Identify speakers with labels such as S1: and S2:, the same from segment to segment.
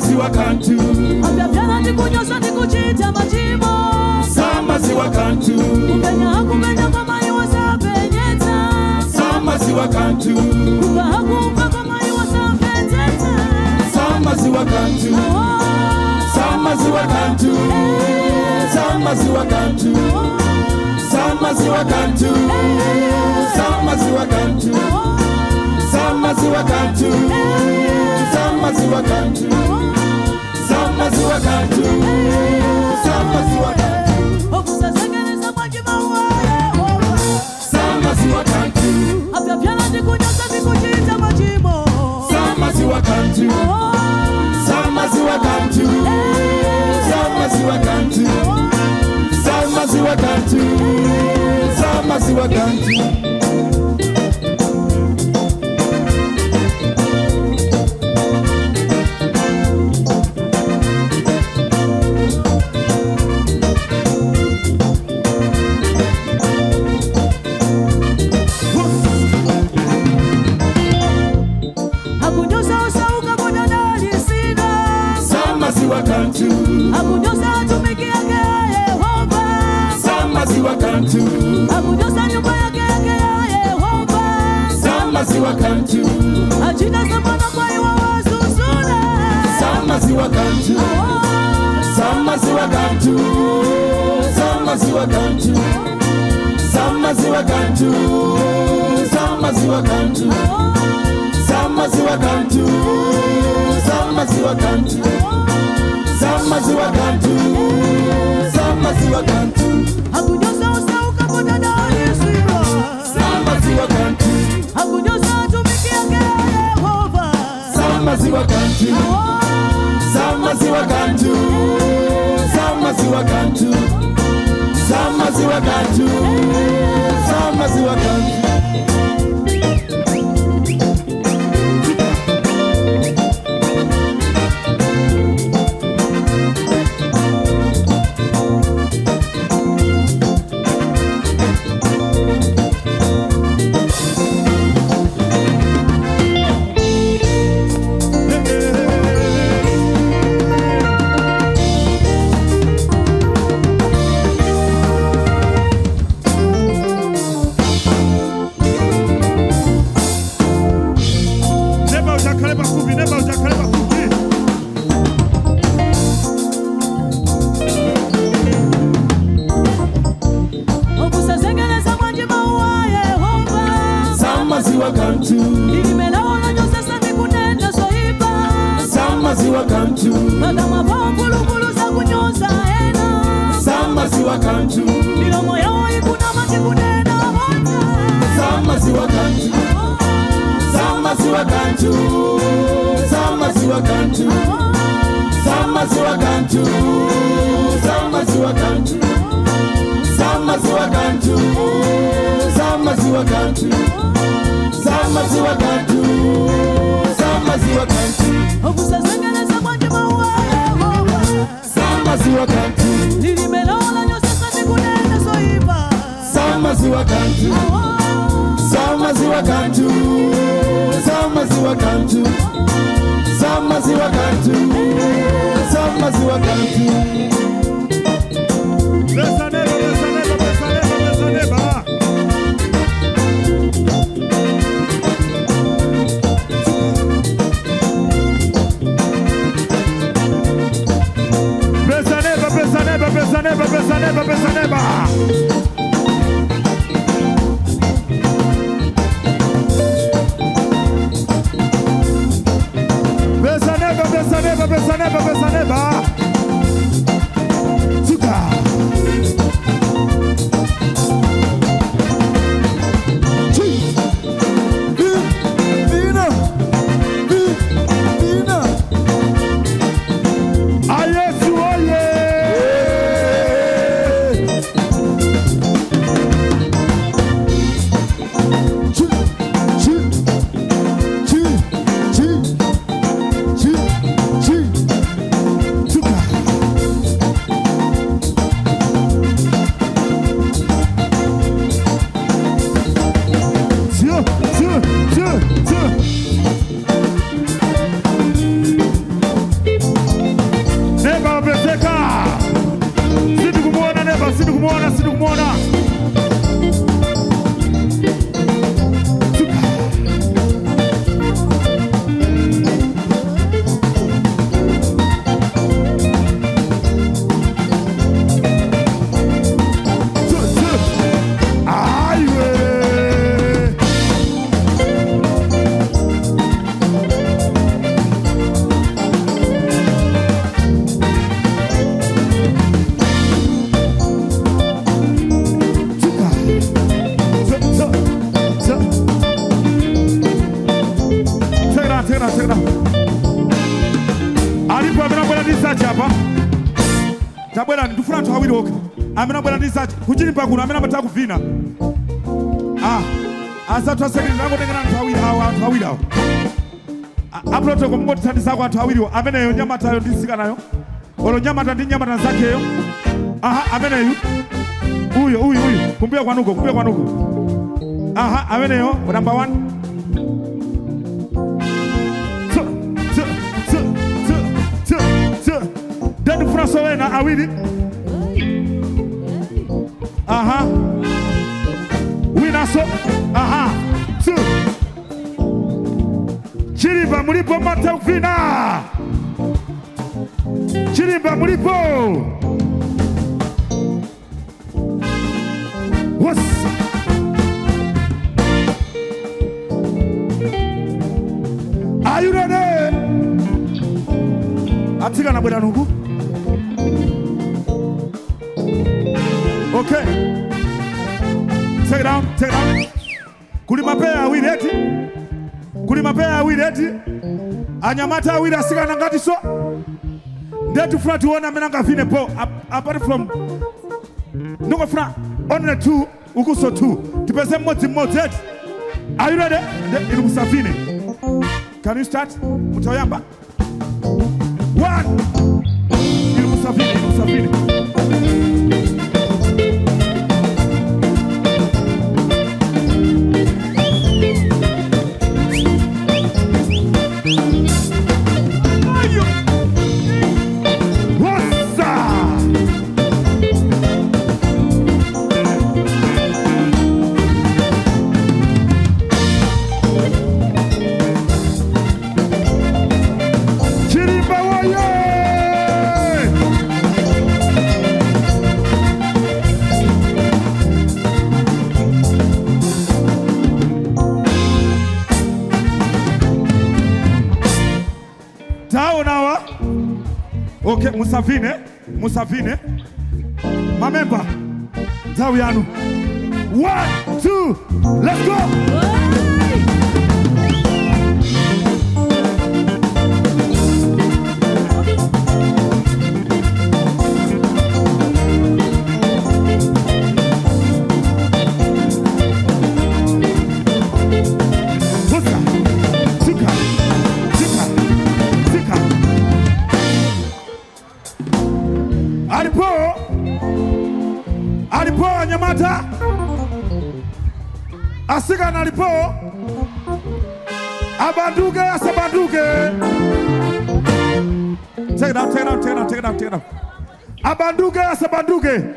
S1: Samaziwa kanthu.
S2: Apyapyala ndikunyoza ndikuchita machimo.
S1: Samaziwa kanthu.
S2: Kupenya akupenya koma iwo sapenyetsa.
S1: Samaziwa kanthu.
S2: Kumva akumva koma iwo samvetsetsa.
S1: Samaziwa kanthu. Samaziwa kanthu. Samaziwa kanthu. Samaziwa kanthu. Samaziwa kanthu. Samaziwa kanthu. Samaziwa kanthu. Samaziwa kanthu. Samaziwa kanthu.
S2: Okusazengereza mwajima wa Yehova.
S1: Samaziwa kanthu.
S2: Apyapyala ndikunyoza ndikuchita machimo.
S1: Samaziwa kanthu. Samaziwa kanthu. Samaziwa kanthu. Samaziwa kanthu. Samaziwa kanthu.
S2: Akunyoza osauka kudadalisira.
S1: Samaziwa kanthu.
S2: Akunyoza atumiki yake ya Yehova.
S1: Samaziwa kanthu.
S2: Akunyoza nyumba yake yake ya Yehova.
S1: Samaziwa kanthu.
S2: Achita zamwana kwa iwo wazuzula.
S1: Samaziwa kanthu. Samaziwa kanthu. Samaziwa kanthu. Samaziwa kanthu. Samaziwa kanthu. Samaziwa kanthu. Samaziwa kanthu. Samaziwa kanthu. Samaziwa kanthu.
S2: Akunyoza osauka kudadalisira.
S1: Samaziwa kanthu.
S2: Akunyoza atumiki yake ya Yehova.
S1: Samaziwa kanthu. Samaziwa kanthu. Samaziwa kanthu. Samaziwa kanthu. Samaziwa kanthu.
S3: Neba ujakhale pafupi, neba ujakhale pafupi.
S2: Okusazengereza mwajima wa Yehova.
S1: Samaziwa kanthu.
S2: Ilimelawo lonyozesa ndikunena zoipa.
S1: Samaziwa kanthu.
S2: Pakamwa pawo mphulupulu zakunyoza ena.
S1: Samaziwa kanthu.
S2: Milomo yawo ikunama ndikunena bodza.
S1: Samaziwa kanthu. Samaziwa kanthu. Samaziwa kanthu. Samaziwa kanthu. Samaziwa kanthu. Samaziwa kanthu. Samaziwa kanthu. Samaziwa kanthu. Samaziwa kanthu.
S2: Okusazengereza mwajima wa Yehova.
S1: Samaziwa kanthu.
S2: Lilimelawo lonyozesa ndikunena zoipa.
S1: Samaziwa kanthu. Samaziwa kanthu. Samaziwa kanthu. Samaziwa kanthu. Samaziwa kanthu.
S3: Besa neba, besa neba, besa neba, besa neba. Besa neba, besa neba, besa neba, besa neba, besa neba. Besa neba, besa neba, besa neba, besa neba. Tuka.
S1: Chi. Vi. Vina. Vi. Vina.
S3: Ayesu oye!
S1: Chi. Chi. Chi. Chi. Chi. Chi. Tuka.
S3: Alipo amene abwera ndi zache apa. Tabwera, ndifuna anthu awiri okha amene abwera ndi zache kuchilimba kuno, amene amatha kuvina. Ah, azathu asekretary angotengera anthu awiri awa, anthu awiri awa. A protocol, mungotithandizako anthu awiriwo, ameneyo nyamatayo ndi msikanayo, olo nyamata ndi nyamata nzakeyo. Aha, ameneyu, uyo, uyu, uyu, kumbuyo kwanuko, kumbuyo kwanuko. Aha, ameneyo number one. Two, two, two, two, two, two. Then ndifuna sowena awiri. Aha, winaso. Aha, two. Chilimba mulipo mata kuvina? Chilimba mulipo? What's Are you ready? Atsikana, bwera nuku. Okay. Take it down, take it down. Kuli mapeya awiri eti? Kuli mapeya awiri eti? Anyamata awiri, asikana ngati so. Ndetifuna tione amene angavine po apart from ndingofuna only two, ukuso two. Tipeze mmodzi mmodzi eti? Are you ready? Inu musavine. Can you start? Mutayamba. One. Inu musavine, inu musavine. Ayo. What's up? Chirimba woye! Taonawa. Okay, musavine, musavine. Mamemba, nthawi yanu. One, two, let's go!
S2: Hey!
S3: Husa, suka, suka, suka. Alipo, alipo anyamata, asikana alipo, abanduke asabanduke. Take it out, take it out, take it out, take it out, take it out. Abanduke asabanduke.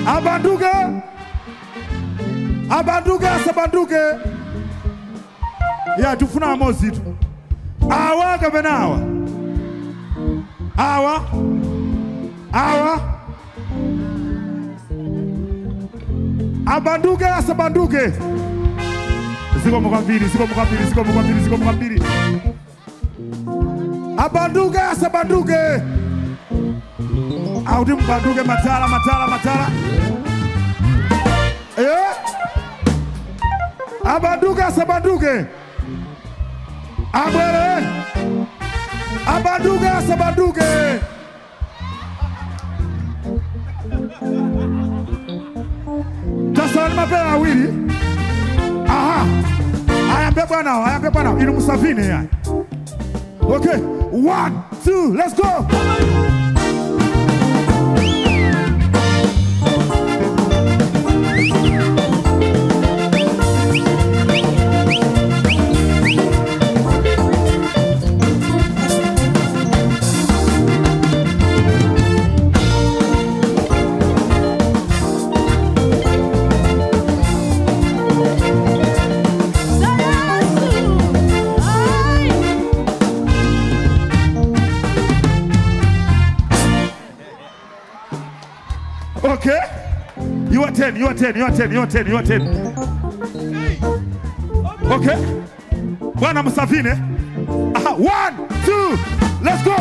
S3: Abanduke. Abanduke asabanduke. Ya, tifuna amodzi tu. Awa kapena awa? Awa, awa. Abanduke asabanduke? Zikomo kwambiri, zikomo kwambiri, zikomo kwambiri, zikomo kwambiri. Abanduke asabanduke? Auti mbanduke. Matala, matala, matala, eh? Abanduke asabanduke? Abwere. Abanduke asabanduke? Tasani mapewa awiri. Aha, ayambe bwana, ayambe bwana. Inu musavine ya. Okay, one, two, let's go.
S2: Yesu! Ai!
S3: Okay, you are 10, you are 10, you are 10, you are 10, you are 10. Okay, bwana, musavine. Aha, one, two, let's go.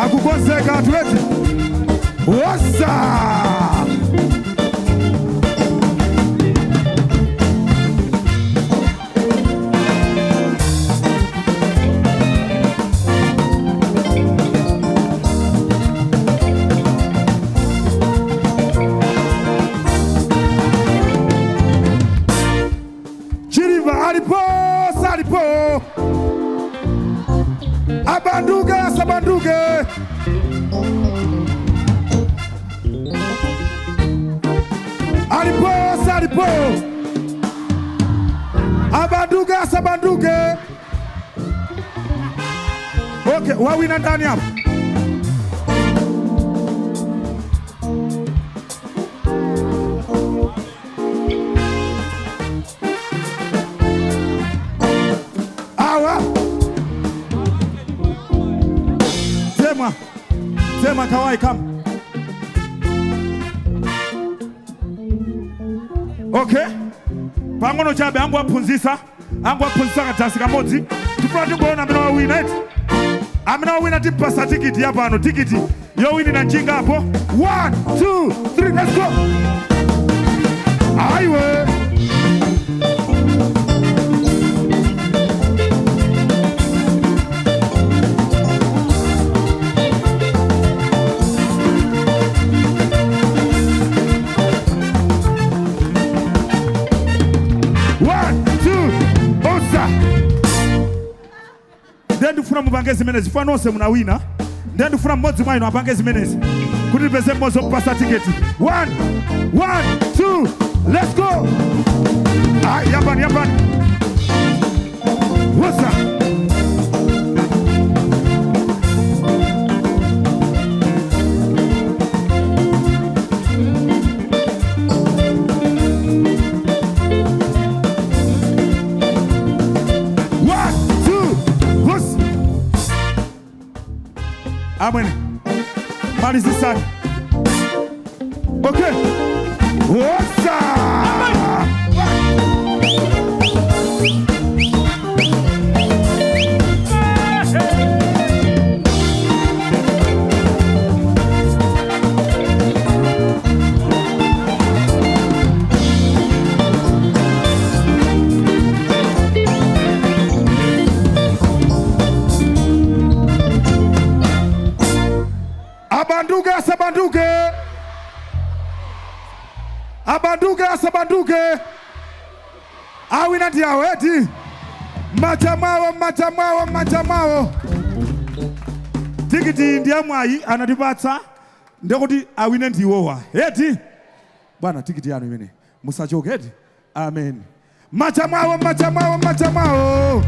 S3: Akukonzeka tuwete. Wasa. Chiliva alipo salipo? Abanduke asabanduke? Alipo salipo? Abanduke asabanduke? Okay, wawina ndani hapo? Awa Tema Tema Kawai, come. Okay, pang'ono chabe, angu aphunzisa kadansi kamodzi. Tifuna tingoona amene wawina eti. Amene wawina timpasa tikiti yapano, tikiti yowinira njinga apo. 1 2 3, let's go. Aiwe. One, two, osa. Ndiye ndifuna mupange zimenezi. Funa nonse munawina. Ndiye ndifuna mmodzi mwa inu apange zimenezi kuti tipeze mmodzi wokupasa tiketi. 1 1 2, let's go. Ah, yapani yapani. Osa. One, two, osa. Amwene. Malizisani. Okay. Osa. Abanduke asabanduke? Abanduke asabanduke? Awina ndi awo eti. Macha mwawo, macha mwawo, macha mwawo. Tikiti ndi amwayi anatipatsa, ndekuti awine ndiwowa eti. Bwana, tikiti yanu imene musachoke eti. Amen. Macha mwawo, macha mwawo, macha mwawo.